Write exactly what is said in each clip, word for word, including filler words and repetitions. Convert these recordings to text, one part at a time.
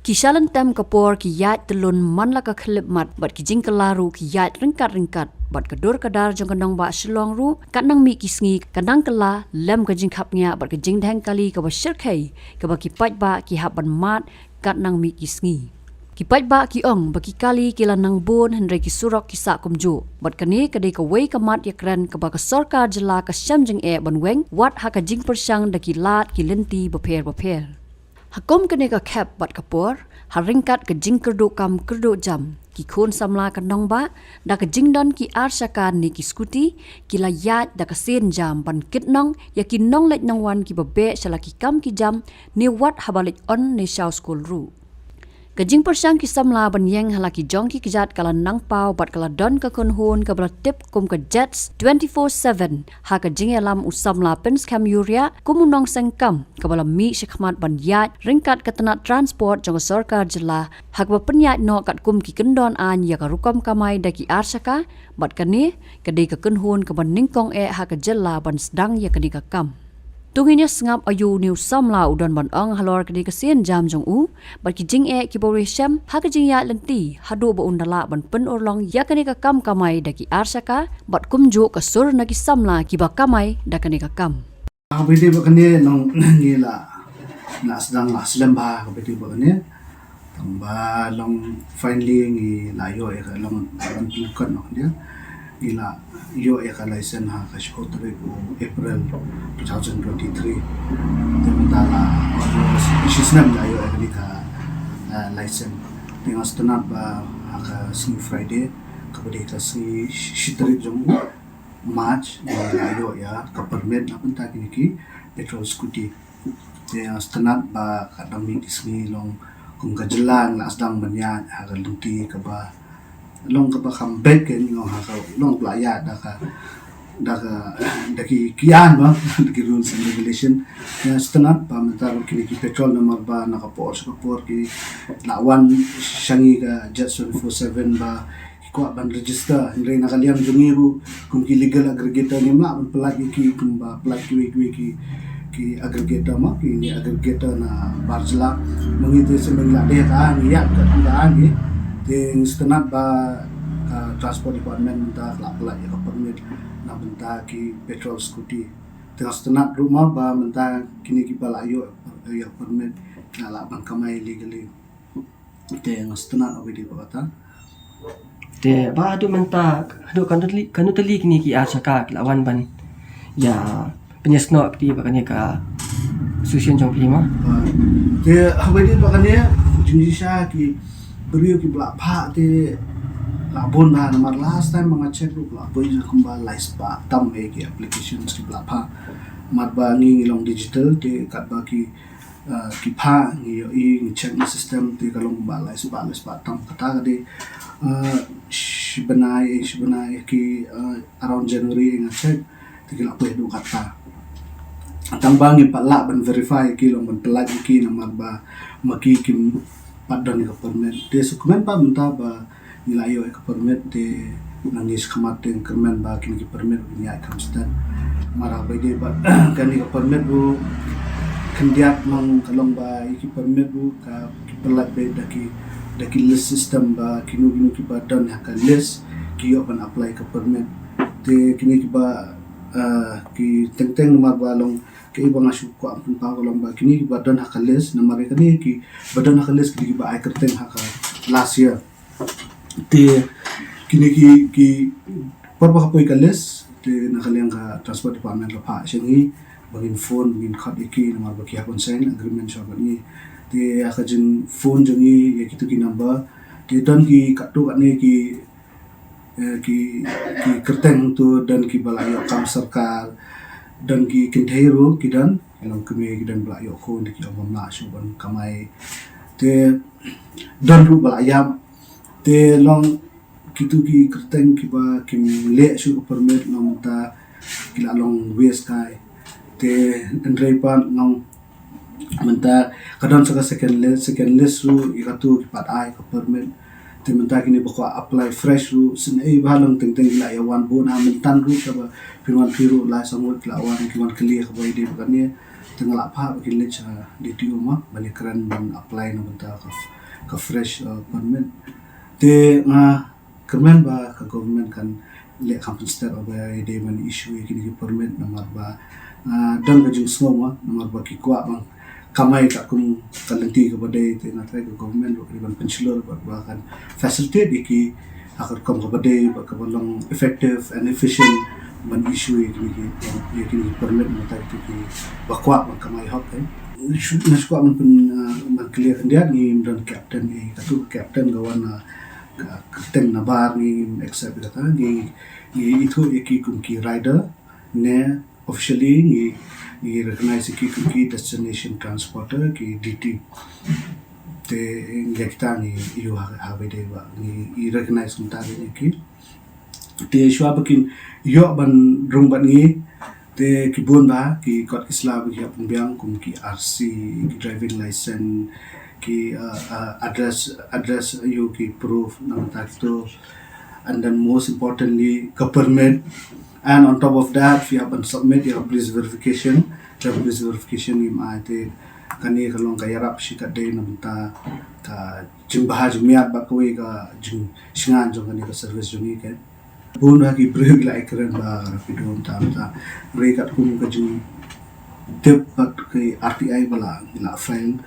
Ki sha lyntem ka por ki ïaid tylun man la ka khyllipmat bad ki jingkylla ruh ki ïaid ryngkat-ryngkat bad ka dur ka dar jong ka nongbah Shillong ruh kat nang mih ki sngi ka nang kylla lem ka jingkhapngiah bad ka jingdheng kali kaba shyrkhei kaba ki paidbah ki hap ban mad kat nang mih ki sngi. Ki paidbah ki ong ba ki kali ki la nang bun hynrei ki surok ki sah kumjuh bad kane ka dei kawei ka mat ïakren kaba ka sorkar jylla ka shem jingeh ban weng wat ha ka jingpyrshang da ki lad ki lynti bapher-bapher. Ha kum kane ka khep bad ka por, ha ryngkat ka jingkyrduh kam kyrduh jam, ki khun samla ka nongbah da ka jingdon ki ar shaka ne ki scooty, ki la ïaid da ka sienjam ban kit nong ïa ki nongleit nongwan kiba beh sha la ki kam ki jam ne wat haba leit on ne shaw skul ruh. Ka jingpyrshang ki samla ban ïeng ha la ki jong ki kjat ka la nang paw bad ka la don ka kynhun kaba la tip kum ka Jets twenty-four seven ha ka jingïalam u samla pynskhem ïuriah kum u nongseng kam kaba la mih shakhmat ban ïaid ryngkat ka tnat transport jong ka sorkar jylla ha kaba pynïaid noh katkum ki kyndon aiñ ïa ka rukom kamai da ki ar shaka bad kane ka dei ka kynhun kaba nyngkong eh ha ka jylla ban sdang ïa kane ka kam. To ngin ïa sngap aïu une u samla u don ban ong halor kane ka sienjam jong u bad ki jingeh kiba u la shem ha ka jingïaid lynti haduh ba un da lah ban pynurlong ïa kane ka kam kamai da ki ar shaka bad kumjuh ka sur na ki samla kiba kamai da kane ka kam. Ka video ba kane nong ngi la, la sdang la slem bha ka video ba kane. Tang ba long finally ngi la ïoh ïa ka long ban pynlukot noh dia. Ngi la ïoh ïa ka license ha ka shiphew tarik u April two thousand twenty-three. Te mynta la almost shi snem la ïoh ïa kane ka, eh, license. Te nga sngewtynnat ba ha ka sngi Friday kaba dei ka sngi shi tarik jong u March, ngi la ïoh ïa ka permit na bynta kine ki petrol scooty. Te nga sngewtynnat ba ka dang mih ki sngi long kum ka jylla ngi la sdang ban ïaid ha ka lynti kaba long kaba kham beit kein, long ha ka long ba la ïaid da ka, da ka, da ki kian ba da ki rules and regulation. Nga sngewtynnat ba mynta ruh kine ki petrol namar ba na ka por sha ka por ki la wan sha ngi ka Jets twenty-four seven ba ki kwah ban register, hynrei na ka liang jong ngi ruh kum ki legal aggregator ngim lah ban pyllait ïa ki kumba pyllait kiwei kiwei ki, ki aggregator ma, ki aggregator na bar jylla. Ma ngi te sngewbha ngi lah dei ka ngi ïa ka ka ngi. Te ngi sngewtynnat ba ka transport department mynta ka la pyllait ïa ka permit na bynta ki petrol scooty. Te nga sngewtynnat ruh ma ba mynta kine kiba la ïoh ïa permit ki la lah ban kamai legally. Te nga sngewtynnat ïa ka video ba kata. Te ba haduh mynta, haduh katno tylli, katno tylli kine ki ar shaka ki la wan ban ïa pynïasnoh kti ba kane ka association jong phi ma? Ah, te ha ka video ba kane jingshisha ki briew kiba la phah te la bun bha namar last time ba nga check ruh la poi kumba lai spah tam eh ki applications kiba la phah. Namar ba ngi ngi long digital te katba ki ah, ki phah ngi ïohi ngi check na system te ka long ba lai spah lai spah tam kata ka dei, ah, shi bnai, eh, shi bnai ki, ah, around January nga check te ki la poi haduh kata. Tang ba ngim pat lah ban verify ki long ban pyllait ki namar ba ma ki kim pat don ka permit. Te shu kmen pat mynta ba ngi la ïoh ïa ka permit te nangne shakhmat te nga kyrmen ba kine ki permit kin ïaid kham step. Namar ba ïadei bad kane ka permit ruh khyndiat nong ka long ba ïa ki permit ruh ka ki pyllait beit da ki, da ki list system ba kino kino kiba don ha ka list ki ïoh ban apply ka permit. Te kine kiba, eh, ki teng teng namar ba long kaei ba nga shu kwah pynpaw ka long ba kine kiba don ha ka list namar ïa kane kiba don ha ka list ki dei kiba ai kyrteng ha ka last year. Te kine ki, ki por ba ka poi ka list te na ka liang ka transport department ka phah sha ngi ba ngin phone ba ngin khot ïa ki namar ba ki hap ban sign agreement sha bad ngi. Te ïa ka jingphone jong ngi ïa kitu ki number te don ki katto katne ki, eh, ki, ki kyrteng tu don kiba la ïoh kam sorkar, don ki kynthei ruh ki don, ki long kmie ki don ba la ïoh khun te ki ong bym lah shuh ban kamai. Te don ruh ba la ïap. Te long kitu ki kyrteng kiba kim leh shuh ka permit long mynta ki la long waste kai. Te hynrei pat long mynta ka don sa ka second list, second list ruh ïa katu ki pat ai ka permit. Te mynta kine ba kwah apply fresh ruh sngewbha long teng teng ki la ïa wan bun ha mynta ruh kaba phin wan phi ruh lai sa ngut ki la wan ki wan clear kaba ïadei ba kane. Te nga la phah ba kin leit sha D T O ma ban ïa kren ban apply na bynta ka ka fresh uh, permit. Te nga kyrmen ba ka government kan leh kham pynstep ba ïa dei ban issue ïa kine ki permit namar ba uh, don ka jingsngew ma namar ba ki kwah ban kamai katkum ka lynti kaba dei te nga trai ka government ba ka dei ban pynshlur ba ba kan facilitate ïa ki ha ka rukom kaba dei ba kaba long effective and efficient ban issue ïa kine ki ïa kine ki permit mynta ki ba kwah ban kamai hok eh. Nga shu kwah ban pyn uh, ban clear khyndiat ngim don captain eh katu captain ka wan uh, ka kyrteng nabar ngim accept kata ngi ngi ithuh ïa ki kum ki rider ne officially ngi ngi recognize ïa ki kum ki destination transporter ki D T te ngi kita ngi ïoh ha ha ba dei ba ngi recognize kumta ïa ki te shuwa ba kin ïoh ban rung bad ngi te ki bun ba ki kot ki sla ba ki hap pynbiang kum ki R C ki driving license ki uh, uh, address address ïa ki proof namar ta kito and then most importantly ka permit and on top of that phi hap ban submit ïa ka police verification ka police verification ngim ai te kane ka long ka ïarap shi katdei namar ta ka jingbha jingmiat bad kawei ka jingshngain jong kane ka service jong ngi ke. Bun ha ki briew ki la ai kren ba Rapido mynta mynta. Hynrei katkum ka jingtip bad ki R T I ba la ki la file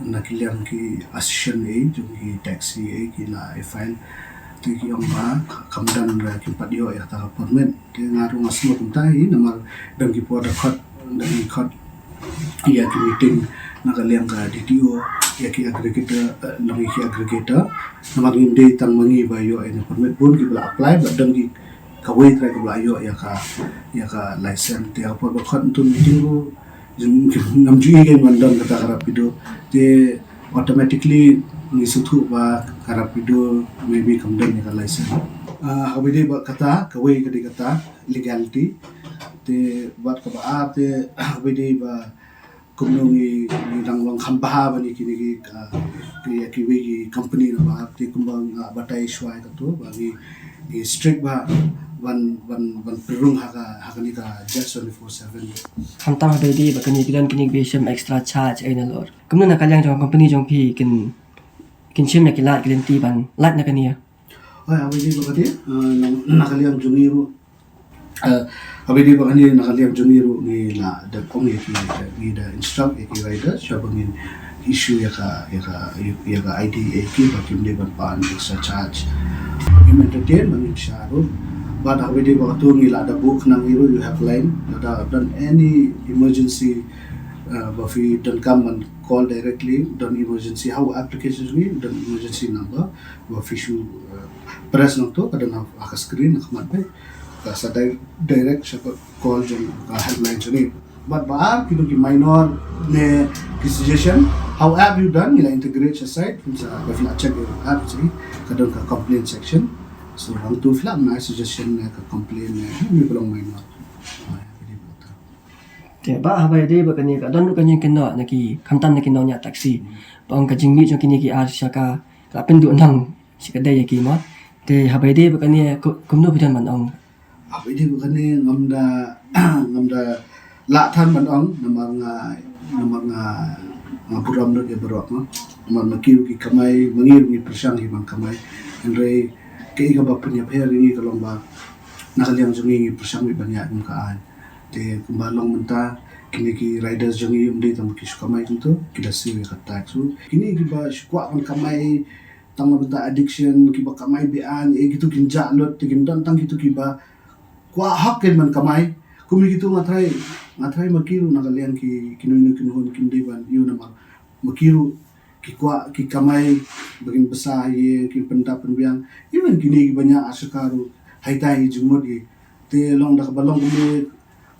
na ki liang ki association eh jong ki taxi eh ki la ai file. Te ki ong ba kam don ra ki pat ïoh ïa kata ka permit. Te nga ruh nga sngew kumta hi namar don ki por da khot don ki khot ïa ki meeting na ka liang ka D T O ïa ki aggregator eh, long ïa ki aggregator namar ngim dei tang ma ngi ba ïoh ïa permit bun ki ba la apply ba don ki kawei trai ka ba la ïoh ïa ka ïa ka license te ïa ka por ba khot ntu meeting ruh ngam ju i kein ban don kata ka Rapido te automatically ngi sngewthuh ba ka Rapido maybe kam don ïa ka license. Ah, ha ba dei ba kata kawei ka dei kata legality te bad kaba ar te ha ba dei ba kumno ngi ngi dang long kham bha ba ngi kine ki ka ki ki wei ki company na ba te kumba nga batai shwa ka to ba ngi ngi strict ba ban ban ban pyrung ha ka ha ka ni ka jet twenty-four seven. Khamtam ha ba dei ba kane ki don kine ki shem extra charge ai na lor kumno na ka liang jong company jong phi kin kin shem na ki lad ki lynti ban lad na kane. Oi, ha ba dei ba kane na ka liang jong ngi ruh. Haba ïadei bad kane na ka liang jong ngi ruh ngi la da ong ïa ki ngi da instruct ïa ki riders sha ba ngin issue ïa ka ïa ka ïa ka I D ïa ki ba kim dei ban pan extra charge. Ngim entertain ba ngin sha ruh. Bad haba ïadei bad katu ngi la da buh khnang ïa ruh ïa u helpline lada don any emergency ba phi donkam ban call directly don emergency ha u application jong ngi don emergency number ba phi shu press nangto ka don ha ka screen na khmat beit. Ka sa direct sha ka call jong ka helpline jong ngi. Bad ba ar ki don ki minor ne ki suggestion how app you done ngi la integrate sha site phin sa ba phi la check your app jong ngi ka don ka complaint section. So hangto phi la ai suggestion ne ka complaint ne ngi ba long minor. Te ba haba ïadei bad kane ka don ruh ka jingkynnoh na ki khamtam na ki nongñiah taxi ba ong ka jingmih jong kine ki ar sha ka la pynduh nang sha ka dei ïa ki mo. Te haba ïadei bad kane kumno phi don ban ong? Haba ïadei bad kane ngam da ngam da lah than ban ong namar nga namar nga nga burom lut ïa baroh mo. Namar ma ki ruh ki kamai ma ngi ruh ngi pyrshang hi ban kamai. Hynrei kaei kaba pynïapher ïa ngi ka long ba na ka liang jong ngi ngi pyrshang ban ïaid kum ka aiñ. Te kumba long mynta kine ki riders jong ngi ym dei tang ba ki shu kamai kumto ki da siew ïa ka tax ruh. Kine kiba shu kwah ban kamai tang na bynta addiction kiba kamai be-aiñ eh kitu kin jah lut te kin don tang kitu kiba kwah hok kin ban kamai. Kum ïa kitu nga trai nga trai ma ki ruh na ka liang ki kino kino kin hun kin dei ban ïoh namar ma ki ruh ki kwah ki kamai ba kin bsa ha ïing kin pyndap pynbiang. Even kine kiba ñiah ar shaka ruh ha ita hi jingmut hi. Te long da kaba long kumne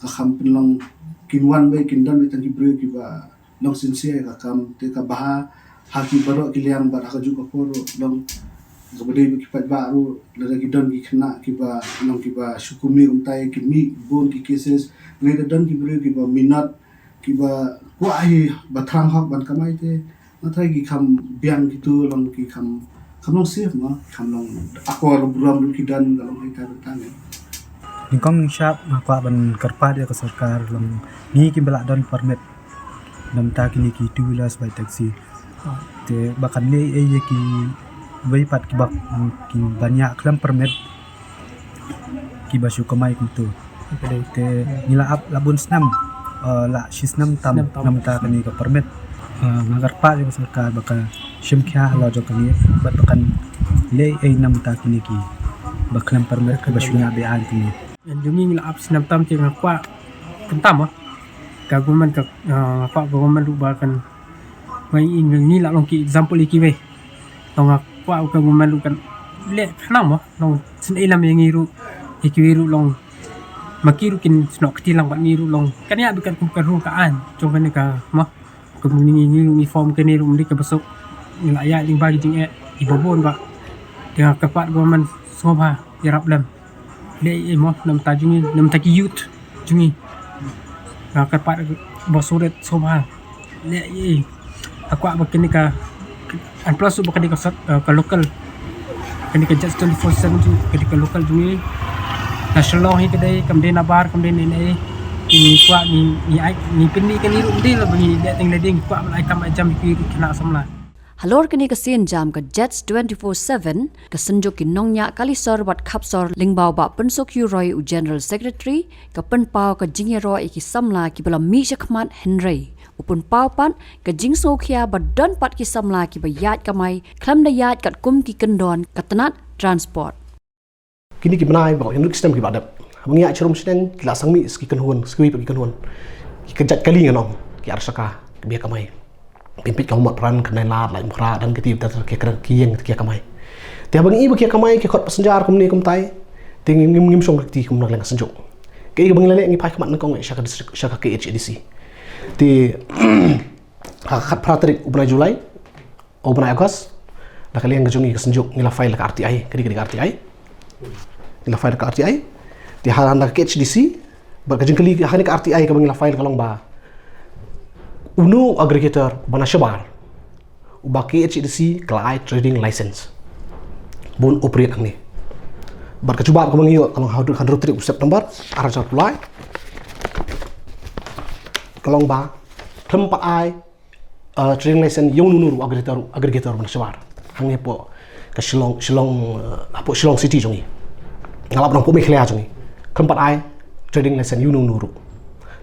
ka kham pynlong kin wan beit kin don beit tang ki briew kiba long sincere ïa ka kam te ka bha ha ki baroh ki liang bad ha kajuh ka por ruh long kaba dei bad ki paidbah ruh lada ki don ki khynnah kiba long kiba shu kumne kumta ïa ki mih bun ki cases. Ngi da don ki briew kiba minot kiba kwah hi ba thrang hok ban kamai te nga trai ki kham biang kitu long ki kham kham long safe ma kham long akor burom ruh ki don ka long hi ta ta ne. Nyngkong shap nga kwah ban kyrpad ïa ka sorkar long ngi kiba la don permit namar ta kine ki two wheelers bad taxi. Te ba kan leh ei ïa kiwei pat kiba, kiba ñiah khlem permit kiba shu kamai kumtu. Te ngi la ap la bun snem, eh, la shi snem tam namta kane ka permit. Eh, nga kyrpad ïa ka sorkar ba ka shim khia halor jong kane bad ba kan leh ei namta kine kiba khlem permit kiba shu ñiah beaiñ kine. Jong ngi la ap snem tam te nga kwah kyntam ah. Ka government ka, eh, nga kwah ka government ruh ba kan, ba ngi, ngi la long ki example ïa kiwei. Long nga kwah ka government ruh kan leh khnang mo, long sngewlem ïa ngi ruh, ïa kiwei ruh long ma ki ruh kin snoh kti lang bad ngi ruh long. Kan ïa bad kat kum ka ruh ka aiñ jong kane ka mo. Kum ngi, ngi ruh ngi form kane ruh mynta ka ba suk. Ngi la ïa lyngba ki jingeh kiba bun ba. Te nga kyrpad government sngewbha ïarap lem. Leh ei mo namta jong ngi, namta ki youth jong ngi. Nga kyrpad ba suret sngewbha. Leh ei. Nga kwah ba kane ka, and plus ba kane ka sat, eh, ka local. Kane ka Jets twenty-four seven tu, kane ka local jong ngi. Na Shillong hi ka dei, kam dei nabar, kam dei ne ne. Ngi kwah ngi, ngi ai, ngi pynmih kane ruh, ym dei la ba ngi leh teng leh ding, kwah ban ai kam ai jam ïa ki ruh khynnah samla. Halor kane ka sienjam ka Jets twenty-four seven, ka Synjuk ki Nongñiah Kalisor bad Khapsor lyngba u Bah Pynsuk Ïewroi u General Secretary, ka pynpaw ka jingïaroh ïa ki samla kiba la mih shakhmat, hynrei u pynpaw pat ka jingsngewkhia ba don pat ki samla kiba ïaid kamai khlem da ïaid katkum ki kyndon ka tnat transport. Kine ki bnai ba hynriew ki snem kiba dep, haba ngi ïaid sharum shnong ki la sangmih sa ki kynhun, sa kiwei pat ki kynhun, ki kjat kali ngan ong, ki arshaka kiba ïa kamai. Pynpeit ka Mawpran, Kynrad, Laitumkhrah, Dangketi, bad ki kren ki ïeng ki ïa kamai. Te haba ngi i ba ki ïa kamai ki khot passenger kumne kumtai, te ngim, ngim, ngim shong rikti kumno leng ka Synjuk. Kaei kaba ngi la leh, ngi phai khmat nyngkong sha ka district, sha ka K H A D C. Te ha ka khatphra tarik u bnai July, u bnai August, da ka liang ka jong ngi ka Synjuk ngi la file ka R T I, ka dei, ka dei ka R T I. Ngi la file ka R T I. Te ha, ha ka K H A D C bad ka jingkylli ha kane ka R T I kaba ngi la file ka long ba uno u aggregator ba na shabar uba K H A D C ka la ai trading license ba un operate hangne. Bad ka jubab kaba ngi ïoh ka long ha ka hynriew tarik u September ar hajar arphew lai, ka long ba khlem pat ai, uh, trading license ïa uno uno ruh aggregator, aggregator ba na shabar hangne hapoh ka Shillong, Shillong, uh, hapoh Shillong City jong ngi. Nga lap nang hapoh Meghalaya jong ngi. Khlem pat ai trading license ïa uno uno ruh.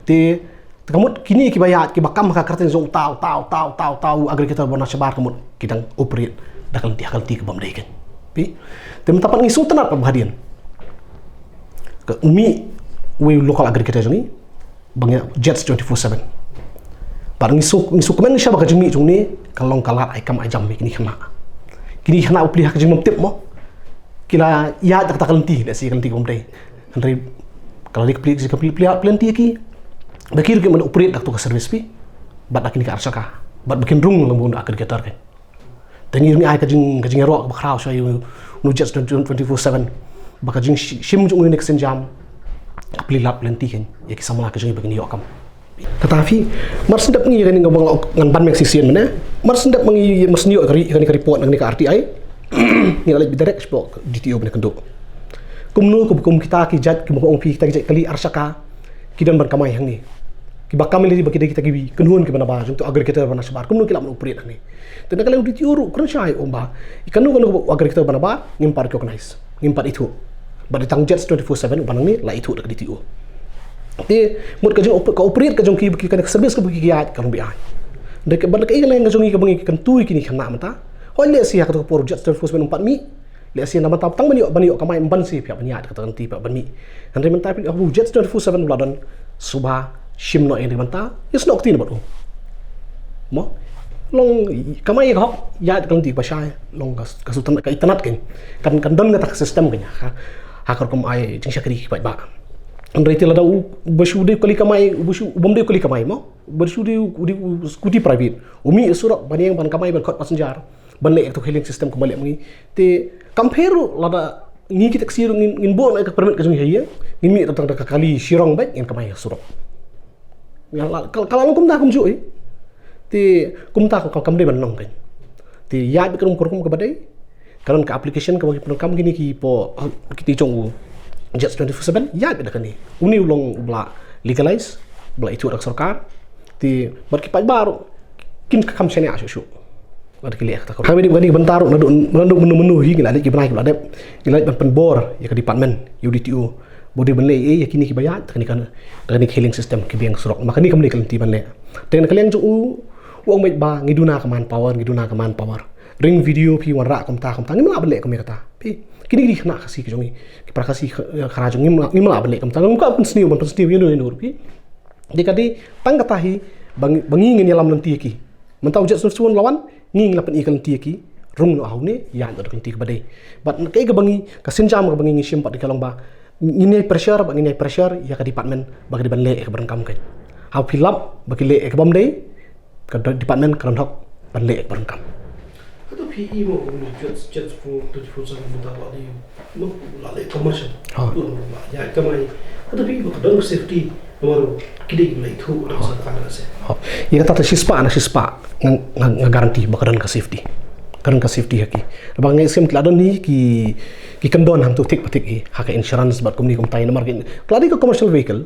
Te, te ka mut kine kiba ïaid, kiba kam ha ka kyrteng jong uta, uta, uta, uta, uta u aggregator ba na shabar, ka mut ki dang operate da ka lynti, ha ka lynti kaba ym dei kein. Phi? Te mynta pat ngi sngewtynnat pat ba hadien ka u mih uwei u local aggregator jong ngi, ba ngi Jets twenty-four seven. Bad ngi shu, ngi shu kmen sha ba ka jingmih jong une ka long ka lad ai kam ai jam ïa kine ki khynnah. Kine ki khynnah ba plie ha ka jingbymtip mo, ki la ïaid da kata ka lynti, lehse ka lynti kaba ym dei. Hynrei ka la dei ka plie, ka plie, plie, plie lynti ïa ki, ba ki ruh kin operate da kato ka service fee bad da kine ki arshaka, bad ba kin rung lang bad u aggregator kein. Te ngi ruh ngi ai ka jing, ka jingïaroh kaba khraw sha u, u Jets twenty-four seven ba ka jingshim jong une ka sienjam ka plie lad plie lynti kein ïa ki samla ka jong ngi ba kin ïoh kam. Kata phi, mar shu dep ngi, kane nga, ngan ban meng shisien mynne. Mar shu dep ngi, mar shu ïoh ka ri, kane ka report na kane ka R T I, ngi la leit beit direct shapoh D T O ba na Kynduh. Kumno, kum, kum kita ki jait, kum, kum phi kita ki jait kali arshaka ki don ban kamai hangne, kiba kam ïa lade ba ki dei kita ki kynhun kiba nabar, jong uto u aggregator ba na shabar, kumno ki lah ban operate hangne. Te na ka liang u D T O ruh u kren shai, u ong ba kano kano kaba u aggregator ba nabar ngim pat recognize, ngim pat ithuh. Bad tang Jets twenty-four seven uba nangne la ithuh da ka D T O. Te mut ka jing op-, ka operate ka jong ki, ki, ka service kaba ki ïaid ka long beaiñ. Te ka, bad kaei ka liang ka jong ngi kaba ngi kyntu ïa kine ki khynnah mynta? Hooid, lehse ha kato ka por u Jets twenty-four seven um pat mih, lehse namar tang ban ïoh, ban ïoh kamai, ban shu phi ban ïaid kata ka lynti, phi ban mih. Hynrei mynta phi, u Jets twenty-four seven u la don, shuwa shim noh ïa kane ka bynta, ïasnoh kti noh bad u. Mo? Long kamai ïa ka hok, ïaid ka lynti ba shai, long ka, ka shu tang ka itynnad kein. Kan, kan don kata ka system kein ha, ha ka rukom ai jingshakri ki paidbah. Hynrei te lada u, uba shu dei u kali kamai, uba shu, u bym dei u kali kamai mo, uba shu dei u, u dei u scooty private, u mih surok ban ïeng ban kamai ban khot passenger, ban leh ïa kato ka hailing system kumba leh ma ngi. Te kam pher ruh lada ngi ki taxi ruh ngin, ngin buh noh ïa ka permit ka jong ngi ha ïing, ngin mih tang da ka kali shirong beit, ngin kamai ha surok. Ka la, ka, ka la long kumta kumjuh hi. Te kumta ka, ka, kam dei ban long kein. Te ïaid beit ka rukom, ka rukom kaba dei. Ka don ka application kaba ki pyndonkam kine ki hapoh, kine jong u Jets twenty-four seven, ïaid beit da kane. Une u long uba la legalize, uba la ithuh da ka sorkar. Te bad ki paidbah ruh kin kham shaniah shuh shuh. Wat ki leh kata ka. Haba dei kane ka bynta ruh naduh, naduh mynno mynno hi ngi la leit ki bnai ki la dep. Ngi la leit ban pynbor ïa ka department, ïa u D T O. Ba dei ban leh ei ei ïa kine kiba ïaid, kane ka, kane ka healing system ki biang surok. Ma kane kam dei ka lynti ban leh. Te na ka liang jong u, u ong beit ba ngi duna ka manpower, ngi duna ka manpower. Ring video phi wanrah kumta kumta. Ngim lah ban leh kumne kata. Phi, kine ki dei khynnah Khasi ki jong ngi. Ki para Khasi kha-, khara jong ngi, ngim lah, ngim lah ban leh kumta. Ngim kwah pynsniew, ban pynsniew ïano ïano ruh phi. Dei ka dei tang kata hi ba ngi, ba ngi ngin ïalam lynti ïa ki. Mynta u Jets Festival la wan, ngi ngi la pyni ka lynti ïa ki, rung noh ha une, ïaid noh da ka lynti kaba dei. Bad kaei kaba ngi, ka sienjam kaba ngi ngi shim pat dei ka long ba ngin ïai pressure, bad ngin ïai pressure ïa ka department ba ka dei ban leh ïa kaba donkam kein. Haba phi lap ba ki leh ïa kaba ym dei, ka department ka don hok ban leh ïa kaba donkam. Hato phi i mo kum Jets, Jets for twenty-four seven mynta ba dei Look, la leh commercial. Ha. Look, la ïa kamai. Hato phi ba ka don safety, namar ki dei ki leh thu, don sa ka rasa. Ha. Ïa kata ta shispah na shispah nga, nga, nga guarantee ba ka don ka safety. Ka don ka safety ha ki. Ba nga shem ki la don hi ki, ki kyndon hangto thik pa thik hi. Ha ka insurance bad kumne kumtai namar ki. Ka la dei ka commercial vehicle.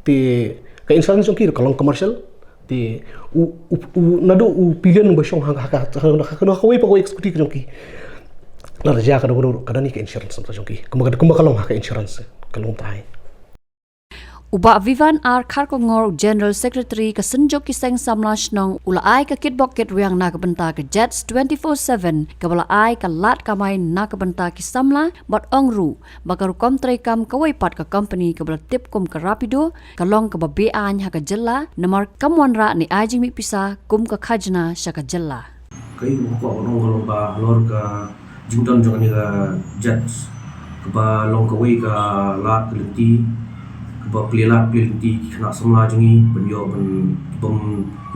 Te ka insurance jong ki ka long commercial. Te u, u, u, naduh u pillion ba shong ha, ha, ha, ha, ha, ha, kawei pa kawei ka scooty ka jong ki. Lada jia kano kano, ka don hi ka insurance namar jong ki. Kumba ka, kumba ka long ha ka insurance, ka long tai. U Bah Vivan R Kharkongor, General Secretary ka Synjuk ki Seng Samla Shnong, u la ai ka kitbok kitrwiang na ka bynta ka Jets twenty-four seven, kaba la ai ka lad kamai na ka bynta ki samla, bad ong ruh ba ka rukom treikam kawei pat ka company kaba la tip kum ka Rapido, ka long kaba be-aiñ ha ka jylla, namar kam wanrah ne ai jingmih pisa kum ka khajna sha ka jylla. Kaei kaba nga kwah ban ong ka long ba halor ka jingdon jong kane ka Jets kaba long kawei ka lad ka lynti, kaba plie lad plie lynti ki khynnah samla jong ngi, ban ïoh ban, ban,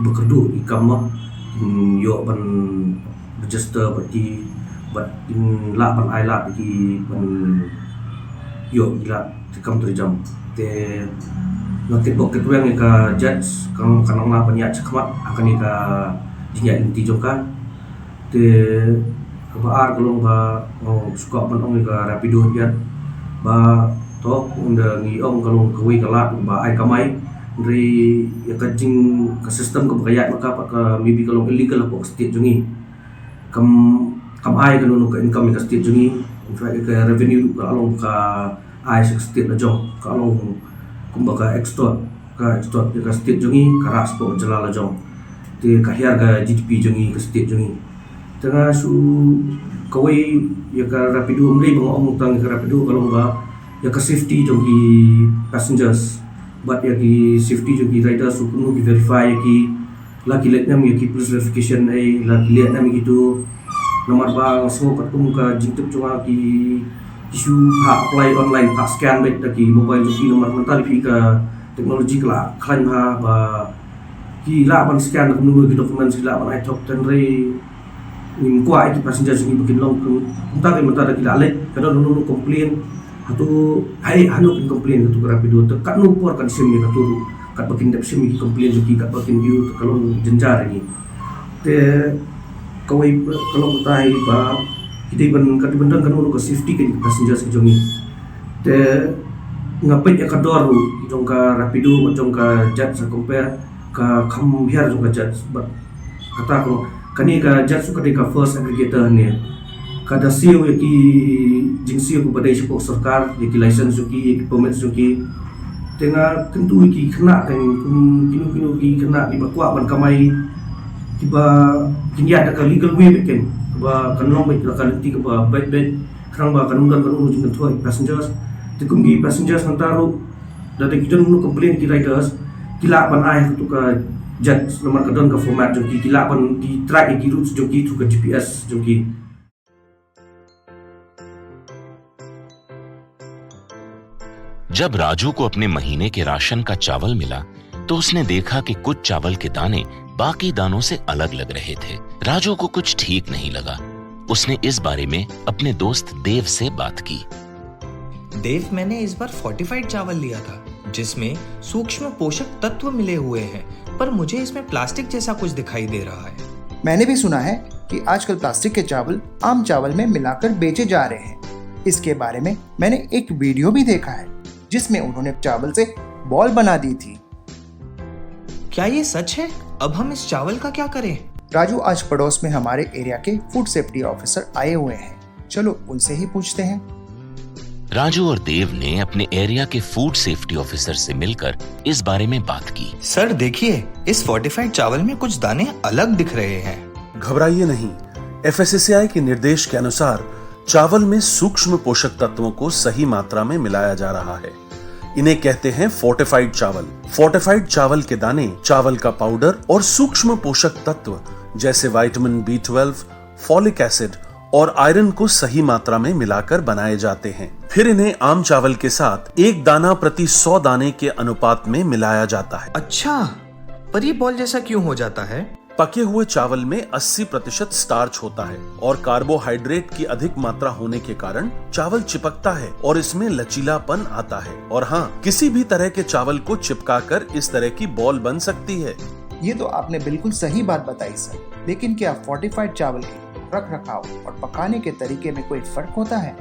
ban kyrduh ïa ki kam, ban ïoh ban register bad ki, bad kin lah ban ai lad ïa ki ban ïoh ïa ki lad treikam treijam. Te nga kitbok kitrwiang ïa ka Jets, kan, kan nang lah ban ïaid shakhmat ha kane ka jingïaid lynti jong ka. Te kaba ar ka long ba, oh, shu kwah ban ong ïa ka Rapido ïa ba to, ynda ngi ong ka long kawei ka lad ba ai kamai, hynrei ïa ka jing, ka system kaba ka ïaid ma ka pat ka maybe ka long illegal hapoh ka state jong ngi. Kam, kam ai kano kano ka income ïa ka state jong ngi. In fact, ïa ka revenue ruh ka la long ka ai sha ka state la jong, ka long kumba ka extort, ka extort ïa ka state jong ngi, ka rah shapoh ka jylla la jong. Te ka hiar ka G D P jong ngi, ka state jong ngi. Te nga shu kawei ïa ka Rapido, ym dei ba nga ong tang ïa ka Rapido, ka long ba ïa ka safety jong ki passengers bad ïa ki safety jong ki riders, shu kynmaw ki verify ïa ki, la ki leh ne em ïa ki police verification ei, la ki leh ne em ïa kitu. Namar ba nga sngew katkum ka jingtip jong nga ki, ki shu phah apply online, phah scan beit da ki mobile jong ki, namar mynta phi ka technology ka la khlaiñ bha ba ki lah ban scan da kumno ki documents, ki lah ban ai thok, hynrei ngim kwah ïa ki passenger jong ngi ba kin long kum, kumta ki mynta da ki la leit, ka don kumno complain, hato, hai, hano kin complain hato ka Rapido, te katno por kan shim ïa kato ruh, katba kin dep shim ïa ki complain jong ki, katba kin ïoh, te ka long jynjar ïa ngi. Te kawei ka long kata hi ba ki dei ban, ka dei ban don kano kano ka safety ka jong ki passengers ki jong ngi. Te nga peit ïa ka dor ruh jong ka Rapido bad jong ka Jets, sa compare ka kham hiar jong ka Jets, bad kata ka long, kane ka Jets ruh ka dei ka first aggregator ne. Ka da siew ïa ki jingsiew kiba dei shapoh sorkar, ïa ki license jong ki, ïa ki permit jong ki. Te nga kyntu ïa ki khynnah, kan kum kino kino ki khynnah kiba kwah ban kamai, kiba kin ïaid da ka legal way beit, kan, ba kan long beit da ka lynti kaba beit beit, khnang ba kan ym don kano kano jingkynthoh ïa ki passengers. Te kum ki passengers mynta ruh, da ki don kano complain ki riders, ki lah ban ai ha kato ka Jets, namar ka don ka format jong ki, ki lah ban ki track ïa ki routes jong ki through ka G P S jong ki. जब राजू को अपने महीने के राशन का चावल मिला, तो उसने देखा कि कुछ चावल के दाने बाकी दानों से अलग लग रहे थे। राजू को कुछ ठीक नहीं लगा। उसने इस बारे में अपने दोस्त देव से बात की। देव, मैंने इस बार फोर्टिफाइड चावल लिया था, जिसमें सूक्ष्म पोषक तत्व मिले हुए हैं, पर मुझे इसमें प्लास्टिक जैसा कुछ दिखाई दे रहा है। मैंने भी सुना है कि आजकल प्लास्टिक के चावल आम चावल में मिलाकर बेचे जा रहे हैं। इसके बारे में मैंने एक वीडियो भी देखा है, जिसमें उन्होंने चावल से बॉल बना दी थी। क्या ये सच है? अब हम इस चावल का क्या करें? राजू, आज पड़ोस में हमारे एरिया के फूड सेफ्टी ऑफिसर आए हुए हैं। चलो, उनसे ही पूछते हैं। राजू और देव ने अपने एरिया के फूड सेफ्टी ऑफिसर से मिलकर इस बारे में बात की। सर, देखिए, इस फोर्टिफाइड चावल में कुछ दाने अलग दिख रहे हैं। घबराइए नहीं। एफएसएसएआई के निर्देश के अनुसार चावल में सूक्ष्म पोषक तत्वों को सही मात्रा में मिलाया जा रहा है। इन्हें कहते हैं फोर्टिफाइड चावल। फोर्टिफाइड चावल के दाने चावल का पाउडर और सूक्ष्म पोषक तत्व जैसे vitamin B twelve, folic acid और आयरन को सही मात्रा में मिलाकर बनाए जाते हैं। फिर इन्हें आम चावल के साथ एक दाना प्रति सौ दाने के अनुपात में मिलाया जाता है। अच्छा, पर ये बॉल जैसा क्यों हो जाता है? पके हुए चावल में अस्सी प्रतिशत स्टार्च होता है और कार्बोहाइड्रेट की अधिक मात्रा होने के कारण चावल चिपकता है और इसमें लचीलापन आता है। और हाँ, किसी भी तरह के चावल को चिपकाकर इस तरह की बॉल बन सकती है। ये तो आपने बिल्कुल सही बात बताई सर, लेकिन क्या फोर्टिफाइड चावल के रख रखाव और पकाने के तरीके में कोई फर्क होता है?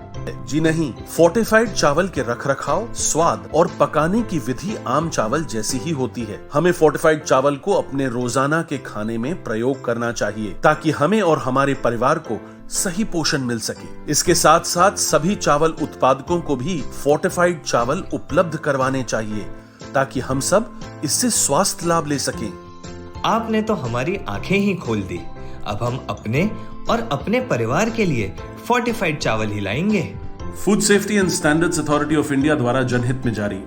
जी नहीं, फोर्टिफाइड चावल के रखरखाव, स्वाद और पकाने की विधि आम चावल जैसी ही होती है। हमें फोर्टिफाइड चावल को अपने रोजाना के खाने में प्रयोग करना चाहिए, ताकि हमें और हमारे परिवार को सही पोषण मिल सके। इसके साथ साथ सभी चावल उत्पादकों को भी फोर्टिफाइड चावल उपलब्ध करवाने चाहिए, ताकि हम सब इससे स्वास्थ्य लाभ ले सकें। आपने तो हमारी आंखें ही खोल दी। अब हम अपने और अपने परिवार के लिए फोर्टिफाइड चावल ही लाएंगे। Food safety and standards authority of India द्वारा जनहित में जारी।